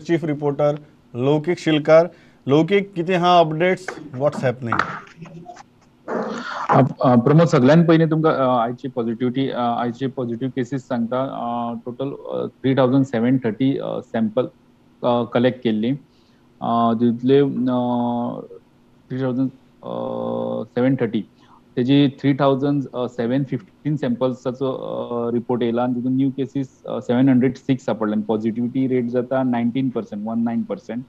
Chief reporter Laukik Shilkar. Laukik, कितें हा updates, what's happening? Pramod, सगळ्यात पयलीं तुमकां आयची पॉझिटिव्हिटी, आयचे पॉझिटिव्ह केसीस सांगता. Total 3730 sample collect केल्ली. तितले 3730, तेजी 3715 सॅम्पल्साचो रिपोर्ट येयला आनी तितून न्यू केसीस 706 सापडले आनी पॉझिटिव्हिटी रेट जाता 19%, 19%.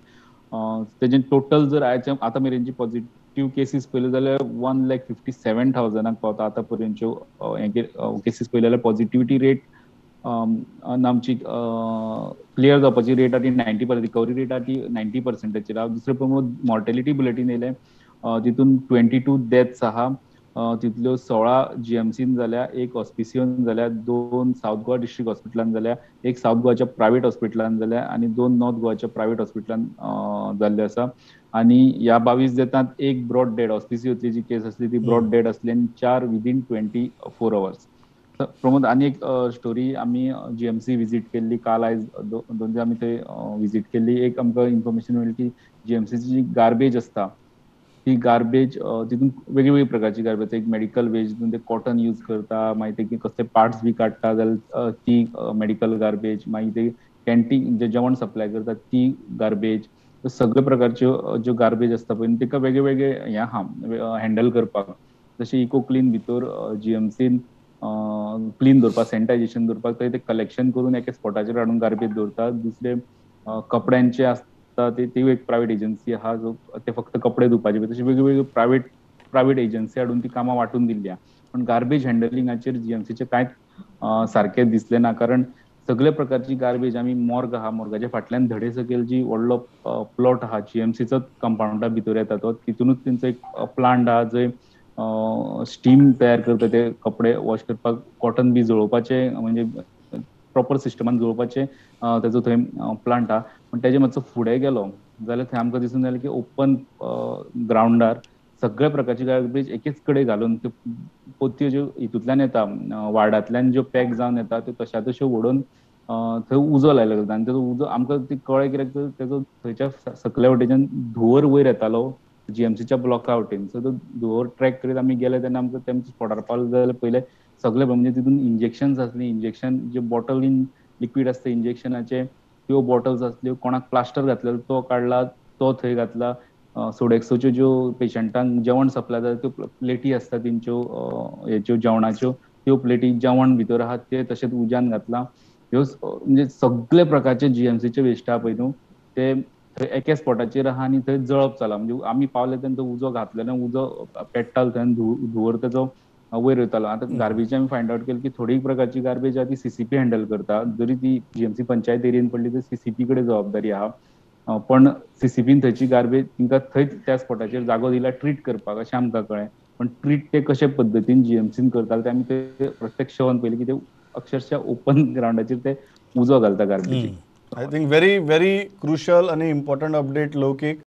तेजे टोटल जर आयच्या आतां मेरेनची पॉझिटिव्ह केसीस पळयल्यो जाल्यार 1,57,000 पावता. आतां पर्यंतच्यो हें केसीस पळयले जाल्यार पॉझिटिव्हिटी रेट आमची क्लियर जावपाची रेट आहा ती 90%, रिकवरी रेट आहा ती 90%चेर आहा. दुसरें प्रमोद, मॉर्टेलिटी बुलेटीन येयलें, तितून 22 डेथ्स आहा. तितल्यो 16 जीएमसीन जाल्या, 1 हॉस्पिसियोन जाल्या, 2 सावथ गोवा डिस्ट्रिक्ट हॉस्पिटलान जाल्या, 1 सावथ गोवाच्या प्रायव्हेट हॉस्पिटलान जाल्या आनी 2 नॉर्थ गोवाच्या प्रायव्हेट हॉस्पिटलान जाल्ले आसा. आनी ह्या 22 डेथांत 1 ब्रॉड डेड, हॉस्पिसियोतली जी केस आसली ती ब्रॉड डेड आसली आनी 4 विदीन 24 अवर्स. प्रमोद, आनी एक स्टोरी, आमी जीएमसी विजीट केल्ली काल, आयज 2 दीस आमी थंय विजीट केल्ली. एक आमकां इन्फॉर्मेशन मेळ्ळी की जीएमसीची जी गार्बेज आसता ती गार्बेज, तितून वेगळी वेगळी प्रकारची गार्बेज, एक मेडिकल वेस्ट, तितून ते कॉटन यूज करता, मागीर ते कसले पार्ट्स बी काडटा जाल्यार ती मेडिकल गार्बेज, मागीर ते कॅन्टीन जे जेवण सप्लाय करता ती गार्बेज, सगळे प्रकारच्यो ज्यो गार्बेज आसता पळय, ताका वेगळे वेगळे हें आहा हँडल करपाक. जशें इको क्लीन भितर जीएमसीन क्लीन दवरपाक, सॅनिटायझेशन दवरपाक, थंय ते कलेक्शन करून एका स्पॉटाचेर हाडून गार्बेज दवरतात. दुसरे कपड्यांचे आसता ती एक प्रायव्हेट एजन्सी आहा, जो ते फक्त कपडे धुवपाचे. तशे वेगळे वेगळे प्रायव्हेट प्रायव्हेट एजन्सी हाडून ती कामां वांटून दिल्ली आहा. पण गार्बेज हँडलिंगाचेर जीएमसीचे कांयच सारकें दिसलें ना, कारण सगळे प्रकारची गार्बेज, आमी मॉर्ग आहा, मॉर्गाच्या फाटल्यान धडे सकयल जी व्हडलो प्लॉट आहा, जीएमसीचो कंपाउंडा भितर येता तो, तितूनच तेंचो एक प्लांट आहा जंय स्टीम तयार करता. ते कपडे वॉश करपाक, कॉटन बी जळोवपाचे, म्हणजे प्रॉपर सिस्टमान जळोवपाचे तेजो थंय प्लांट आहा. पण तेजे मातसो फुडें गेलो जाल्यार थंय आमकां दिसून आयलें की ओपन ग्रावंडार सगळ्या प्रकारची गार्बेज एकेच कडेन घालून, त्यो पोतयो ज्यो हितूंतल्यान येता, वार्डांतल्यान ज्यो पॅक जावन येता, त्यो तश्या तश्यो व्हडून थंय उजो लायलो वता. आनी तेजो उजो आमकां ती कळ्ळें कित्याक तर तेजो थंयच्या सकल्या वटेच्यान धुंवर वयर येतालो जीएमसीच्या ब्लॉका वटेन. सो तो धुंवर ट्रॅक करीत आमी गेले तेन्ना आमकां तेमच्या स्पॉटार पावले जाल्यार पयलें सगळे, म्हणजे तितून इंजेक्शन्स आसली, injection J bottle in liquid आसता इंजेक्शनाचे, त्यो बॉटल्स आसल्यो. कोणाक प्लास्टर घातलेलो तो काडला, तो थंय घातला. सोडेक्सोच्यो ज्यो पेशंटांक जेवण सप्लाय जाता त्यो प्लेटी आसता तेंच्यो हेच्यो जेवणाच्यो, त्यो प्लेटी जेवण भितर आहा ते तशेंच उज्यान घातला. ह्यो म्हणजे सगळे प्रकारचे जीएमसीचे वेस्ट आहा पळय न्हू, ते थंय एके स्पॉटाचेर आहा आनी थंय जळप जाला. म्हणजे आमी पावले तेन्ना तो उजो घातलेलो, उजो पेट्टालो थंय, धुंवर तेजो वयर वयतालो. आतां गार्बेज आमी फायंड आवट केली की थोडी प्रकारची गार्बेज आहा ती सीसीपी हँडल करता. जरी ती जीएमसी पंचायत एरियेन पडली तर सीसीपी कडेन जबाबदारी आहा, पण सीसीपीन थंयची गार्बेज तांकां थंयच त्या स्पॉटाचेर जागो दिला ट्रीट करपाक अशें आमकां कळ्ळें. पण ट्रीट ते कशे पद्दतीन जीएमसीन करताले ते आमी ते प्रत्यक्ष वचून पळयलें की ते अक्षरशः ओपन ग्रावंडाचेर ते उजो घालता गार्बेजीक. I think very very crucial आणि इम्पॉर्टंट अपडेट, लौकिक.